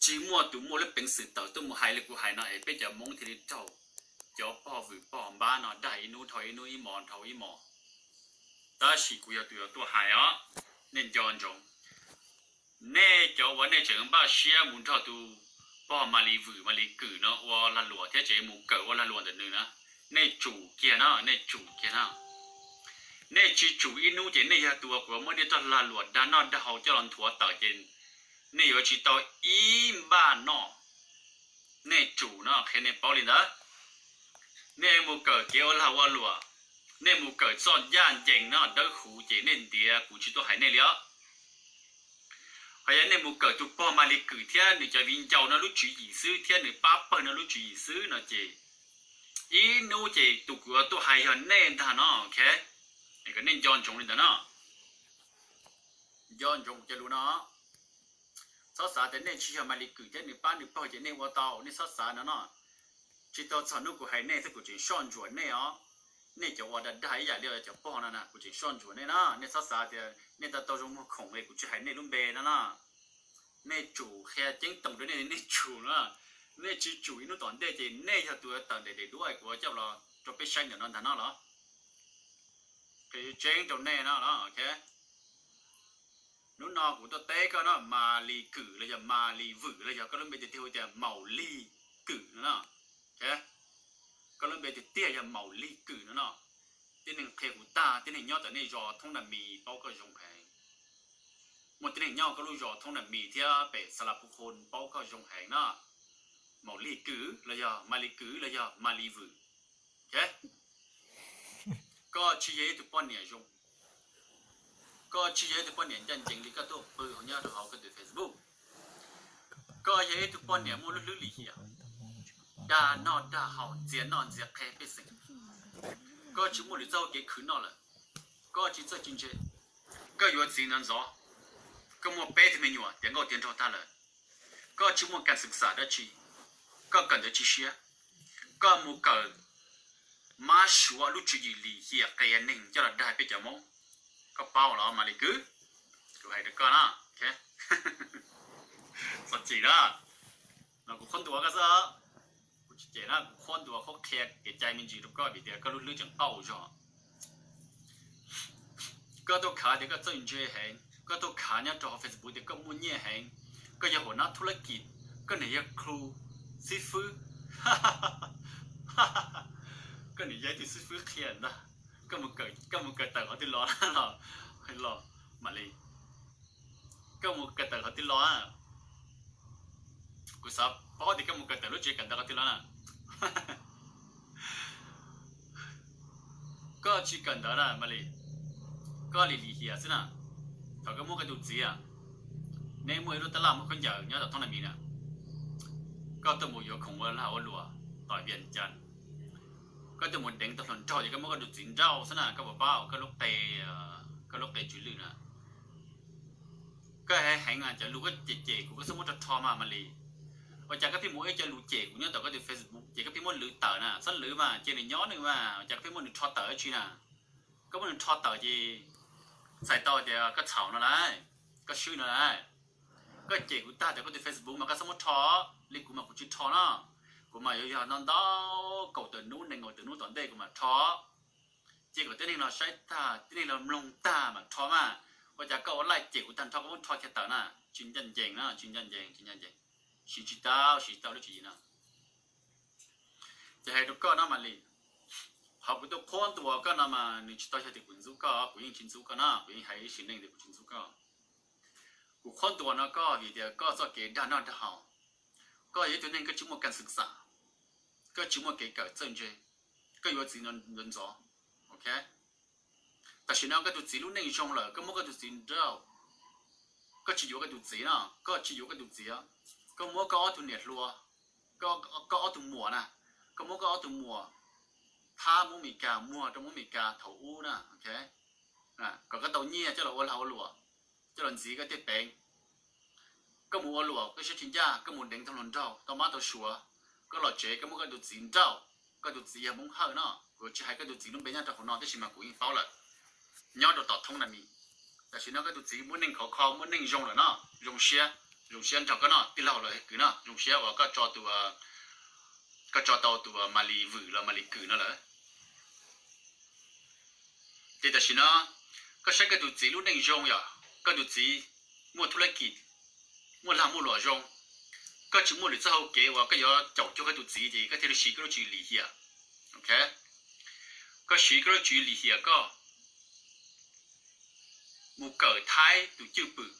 tsis muaj tus muaj lub peev xwm tawm tuaj mus hais li kuv hais no es peb cov Hmoob thiaj li raug cov pog vwm pog npab no dag ib hnub dhau ib hnub, ib hmos dhau ib hmos. Tab sis kuv yog tus yuav tuaj hais os, nej nco ntsoov. Nej cov uas nej tseem npaj siab mus nrog tus pog Malis vwm Malis Kwm no ua lag luam thiab tseem mus kawm ua lag luam ntawm nws na, nej tsum kiag no, nej tsum kiag no. Nej tsis tsum ib hnub ces nej yog tus uas kuv muab nej txoj lag luam dag noj dag haus coj los nthuav tawm ces nej yuav tsis tau ib npaj noj. Nej tsum no, qhia nej paub li ntawd. Nej mus kawm kev ua lag ua luam, nej mus kawm txoj ncaj ncees no dawb huv ces nej ntiav kuv tsis tuaj hais nej li os. Ho yog nej mus kawm tus pog Malis Kwm thiab nws cov viv ncaus no lub tswv yim xwb thiab nws pab pawg no lub tswv yim xwb no ces ib hnub ces tus kuv yuav tuaj hais yog nej ntag no, ok. Kom nej nco ntsoov li ntawd no. Nco ntsoov kuv cov lus no. Txhob xav tias nej tsis yog Malis Kwm thiab nws pab nws pawg ces nej ua tau, nej txhob xav no no. Tsis tau txog hnub kuv hais nej xwb kuv tseem soj ntsuam nej os. Nej cov uas dag dag ib yam li cov pog no na kuv tseem soj ntsuam nej na. Nej txhob xav tias nej tau tau zoo muag khoom es kuv tsis hais nej lub npe no na. Nej tsum, qhia ceeb toom rau nej, nej tsum na. Nej tsis tsum ib hnub tom ntej ces nej yog tus tawm daim daim duab kuv coj los rau peb saib ntawm no ntag no los. Qhia tseeb rau nej no los, ok. Hnub no kuv tuaj teb koj no, Malis Kwm los yog Malis Vwm los yog koj lub npe tiag tiag hu tias Maus Lig Kwm no no. Koj lub npe tiag tiag yog Maus Lig Kwm no no. Tib neeg qhia kuv tag, tib neeg nyob tom nej zos Thoob Nas Mis paub koj zoo heev. Muaj tib neeg nyob koj lub zos Thoob Nas Mis thiab pem Xa Las Phu Khun paub koj zoo heev no. Maus Lig Kwm los yog Malis Kwm los yog Malis Vwm. Koj tsis yog ib tug poj niam zoo. Koj tsis yog ib tug poj niam ncaj ncees li koj tuaj pw nyob rau hauv koj tus Facebook. Koj yog ib tug poj niam muaj lub hlwb lim hiam, dag noj dag haus, ntxias noj ntxias qhe pej xeem. Koj tsis muaj lwm txoj hau kev khwv noj lawm. Koj tsis txawj tsis ntse. Koj yuav txiv ntxov ntxov, koj muaj peb tug me nyuam tiav nkauj tiav nraug tag lawm. Koj tsis muaj kas xwm xam dab tsi, koj kawm ntawv tsis siab. Koj mus kawm mab suav lub tswv yim lim hiam qias neeg coj los dag peb cov Hmoob. Koj paub los Malis Kwm? Kuv hais rau koj na. Txhob cem na, no kuv qhuab ntuas koj xwb. Kuv tsis cem na, kuv qhuab ntuas qhuab qhia kev cai me ntsis rau koj vim tias koj lub hlwb tseem qaug zog. Koj tuaj khav tias koj txawj ntse heev, koj tuaj khav nyob rau hauv Facebook tias koj muaj nyiaj heev, koj yog hua nab thub lab kis, koj niam yog klu xib fwb. Koj niam yog ib tug xib fwb qhia ntag. Koj mus kawm tawm qhov twg los los, los Malis, koj mus kawm tawm qhov twg los? Kuv xav paub tias koj mus kawm tawm lub tsev kawm ntawv qhov twg los na. Koj tsis kawm ntawv na Malis, koj lim lim hiam xwb na. Thaum koj muab koj tus txiv, neb muaj ib lub tab laj muaj khaub ncaws nyob tom Thoob Nas Mis na, koj tuaj mus yuav khoom ua lag ua luam tom Vias Cas, koj tuaj mus deev tau hluas nraug ces koj muab koj tus txiv nrauj xwb na. Koj puas paub koj lub qe, koj lub qe tswv lwm na? Koj heev heev, cov lus koj cem cem kuv koj xub muab rho rho mas Malis. Ua cas koj pheej mus ua ib co lus cem kuv nyob tom koj tus Facebook ces koj pheej muab lwv tawm na? Txhob lwv mas, cia nws nyob nws mas. Ua cas koj pheej muab nws rho tawm dab tsi na? Koj muab nws rho tawm ces txhais tau tias koj txhaum no lauj, koj swb no lauj. Koj cem kuv tag tom koj tus Facebook mas koj xub muab rho, li kuv mas kuv tsis rho no. Kuv mas yuav yog ntau ntau kaum tawm hnub, nees nkaum tawm hnub tom ntej kuv mam rho. Ces kom tib neeg los saib tag, tib neeg los mloog tag mam rho mas. Ua cas koj ua laij cem kuv tag nrho koj muab rho kiag tawm na? Tsis ncaj ncees na, tsis ncaj ncees, tsis ncaj ncees. Siv tsis tau, siv tsis tau lub tswv yim no. Ces hais rau koj no Malis, qhov kuv tuaj qhuab ntuas koj no mas nws tsis tau yog tias kuv ntxub koj, kuv yeej tsis ntxub koj na, kuv yeej hais ib sim neej tias kuv tsis ntxub koj. Kuv qhuab ntuas no koj vim tias koj txoj kev dag noj dag haus, koj yog ib tug neeg koj tsis muaj kas xwm xam, koj tsis muaj kev kawm txawj ntse, koj yuav txiv ntxov ntxov, ok. Tam sim no koj tus txiv lub neej zoo lawm koj muab koj tus txiv nrauj. Koj tsis yuav koj tus txiv no, koj tsis yuav koj tus txiv, koj muab koj ob tug niam hluas, koj ob tug muam na, koj muab koj ob tug muam thab Hmoob Mes Kas, muag rau Hmoob Mes Kas thaum ub na, ok. Kom koj tau nyiaj coj los ua lag ua luam, coj los ntxiv koj tej peev. Koj mus ua luam koj siab tsis ncaj, koj mus deev tau hluas nraug tau mab tau suav, koj los tsev koj muab koj tus txiv nrauj. Koj tus txiv yog Hmoob Hawj no, kuv tsis hais koj tus txiv lub npe nyob rau hauv no tab sis mas kuv yeej paub lawm, nyob rau tom Thoob Nas Mis. Tam sim no koj tus txiv muaj neej khov kho muaj neej zoo lawm no, zoo siab. Zoo siab nrog koj no tij laug los kwv no, zoo siab uas koj tso tau tus Malis vwm los Malis kwm no lawm. Ces tam sim no koj saib koj tus txiv lub neej zoo yom, koj tus txiv muaj thub lab kis, muaj lag muaj luam zoo, koj tsis muaj lwm txoj hau kev uas koj yuav caum cuag koj tus txiv ces koj thiaj li siv koj lub tswv yim lim hiam. Koj siv koj lub tswv yim lim hiam koj mus kawm Thaib tus cwj pwm,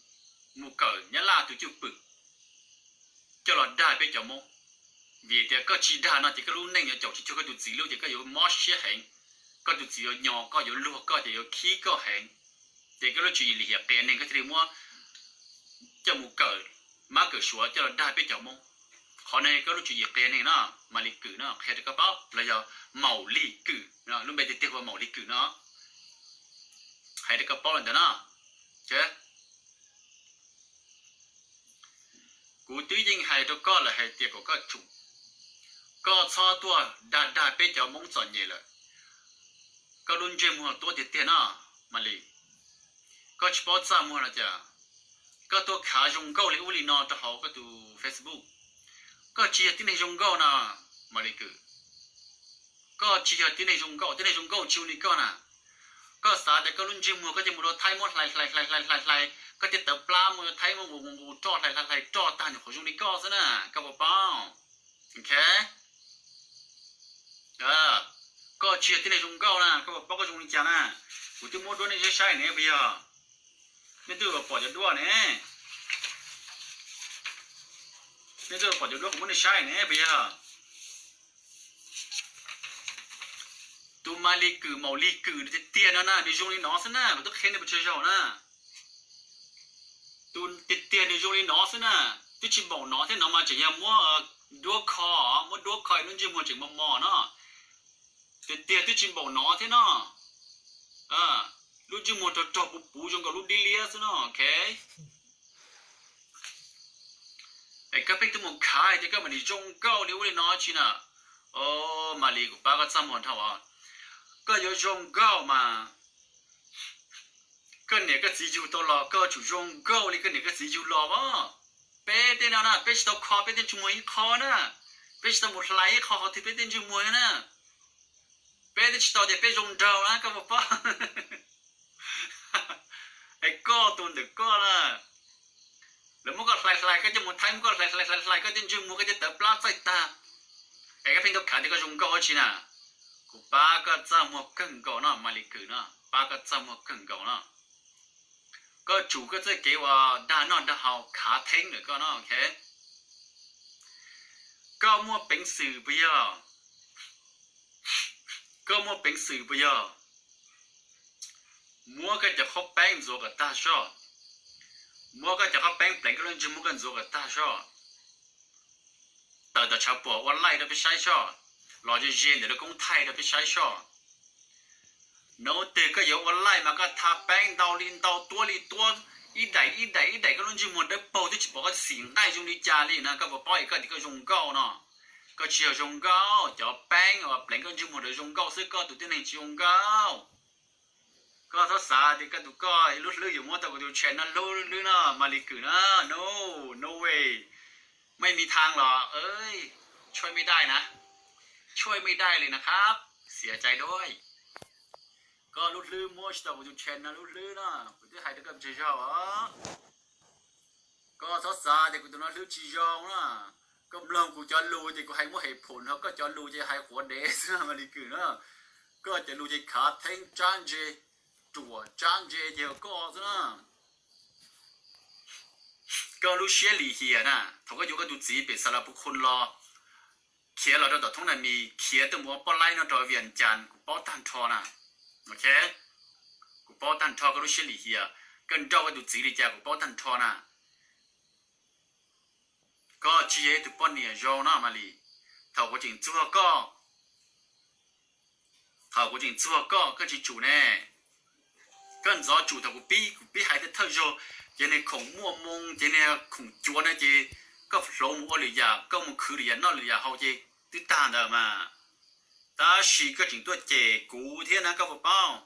mus kawm Nyab Laj tus cwj pwm coj los dag peb cov Hmoob. Vim tias koj tsis dag no ces koj lub neej yuav caum tsis cuag koj tus txiv lub ces koj yuav mob siab heev. Koj tus txiv yuav nyo koj, yuav luag koj ces yuav khib koj heev. Ces koj lub tswv yim lim hiam qias neeg koj thiaj li muab coj mus kawm mab kawm suav coj los dag peb cov Hmoob. Qhov no koj lub tswv yim qias neeg no, Malis kwm no qhia rau koj paub los yog Maum Lis kwm, lub npe tiag tiag hu ua Maum Lis kwm no. Hais rau koj paub li ntawd no. Kuv twb yeej hais rau koj lawm hais tias kom koj tsum, koj txhob tuaj dag dag peb cov Hmoob txom nyem lawm. Koj lub ntsej muag tuab tiag tiag no, Malis. Koj tsis paub txaj muag no cas koj tuaj khav zoo nkauj li ub li no rau hauv koj tus Facebook. Koj tsis yog tib neeg zoo nkauj na, Malis kwm. Koj tsis yog tib neeg zoo nkauj, tib neeg zoo nkauj tsis zoo li koj na. Koj xav tias koj lub ntsej muag koj thiaj mus rau Thaib muab hlais hlais hlais hlais hlais hlais, koj thiaj tawv plab mus rau Thaib muab nqus nqus nqus roj hlais hlais hlais roj tag nyuam qhuav zoo li koj xwb na, koj puas paub? Koj tsis yog tib neeg zoo nkauj na, koj puas paub koj zoo li cas na? Kuv twb muab duab nej saib saib ne puas yog? Nej twb pom cov duab ne, nej twb pom cov duab kuv muab nej saib ne puas yog? Tus Malis kwm Maum Lis kwm tiag tiag no na nws zoo li no xwb na, kuv twb qhia nej pes tsawg zaug na. Tus tiag tiag nws zoo li no xwb na, twb tsis npaum no thiab no mas tseem yog muab duab kho, muab duab kho lub ntsej muag tseem mos mos no. Tiag tiag twb tsis npaum no thiab no, lub ntsej muag rog rog puv puv zoo nkaus lub dib liab xwb no, ok. Es koj pheej twb mus khav hais tias koj mam li zoo nkauj li ub li no tsi na. Os, Malis kuv pab koj txaj muag dhau os. Koj yuav zoo nkauj mas koj niam koj txiv yug tau los koj tsum zoo nkauj li koj niam koj txiv yug los as. Peb tej no na peb tsis tau kho peb tej ntsej muag ib qho na, peb tsis tau mus hlais ib qho qhov twg peb tej ntsej muag na. Peb twb tsis tau tias peb zoo nraug na koj puas paub? Es koj tus ntawm koj na, lawv muab koj hlais hlais koj coj mus Thaib muab koj hlais hlais hlais hlais koj tej ntsej muag koj tej tawv plab txaij tag, es koj pheej tau khav tias koj zoo nkauj dab tsi na. Kuv pab koj txaj muag kawg nkaus no Malis kwm no, pab koj txaj muag kawg nkaus no. Koj tsum koj txoj kev uas dag noj dag haus khav theeb lawm koj no, ok. Koj muaj peev xwm puas yog? Koj muaj peev xwm puas yog? Muab koj cov qhaub peeb ntxuav kom tag soj. Muab koj cov qhaub peeb pleev koj lub ntsej muag koj ntxuav kom tag soj. Tawm tom tshav puam ua laij rau peb saib soj. Los ze ze ntawm lub koob thaij rau peb saib soj. Nub twg koj yuav ua laij mas koj tha peeb ntau li ntau tuab li tuab, ib daim ib daim ib daim koj lub ntsej muag dawb paug twb tsis pom koj xim nqaij zoo li cas li na, koj puas paub es koj tias koj zoo nkauj no? Koj tsis yog zoo nkauj, cov peeb uas pleev koj ntsej muag ntawd zoo nkauj xwb, koj tus tib neeg tsis zoo nkauj. Koj txhob xav tias koj tus koj lub hlwb yuav muab tau kuv tus channel no hlub hlwb no Malis kwm na, no, no way, ไม่มีทางหรอก ช่วยไม่ได้นะ ช่วยไม่ได้เลยนะครับ เสียใจด้วย Koj lub hlwb muab tsis tau kuv tus channel no lub hlwb no, kuv twb hais rau koj pes tsawg zaug os. Koj txhob xav tias kuv tus no hlwb tsis zoo na. Koj mloog kuv cov lus ces kuv hais muaj hem phoom, ho koj cov lus ces hais quav dev xwb Malis kwm na. Koj cov lus ces khav theeb tsab ntse, ruam tsab ntse ces yog koj xwb na. Koj lub siab lim hiam na, thaum koj yuav koj tus txiv pem Xas Las Phu Khun los, khiav los rau tom Thoob Nais Mis, khiav tuaj mus ua poj laib nyob rau Vias Cas, kuv paub tag nrho na. Ok, kuv paub tag nrho koj lub siab lim hiam, koj nrauj koj tus txiv li cas kuv paub tag nrho na. Koj tsis yog ib tug poj niam zoo no Malis. Thaum kuv tseem txuag koj, thaum kuv tseem txuag koj, koj tsis tsum ne. Koj ntxov tsum thaum kuv pib, kuv pib hais tias thawj zaug ces niag khoom muaj moo ces niag khoom cuav na ces koj hloov mus ua lwm yam, koj mus khwv lwm yam noj lwm yam haus ces twb tag ntawd mas. Tab sis koj tseem tuaj cem kuv thiab na koj puas paub?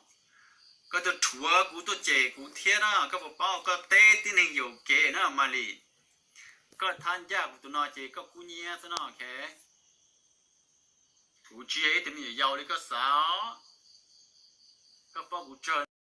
Koj tuaj rhuav kuv tuaj cem kuv thiab na koj puas paub? Koj teb tib neeg yuam kev na Malis. Koj thab ncaj kuv tus no ces koj kub hnyiab xwb no, ok. Kuv tsis yog ib tug me nyuam yaus li koj xav os. Koj paub kuv tsawg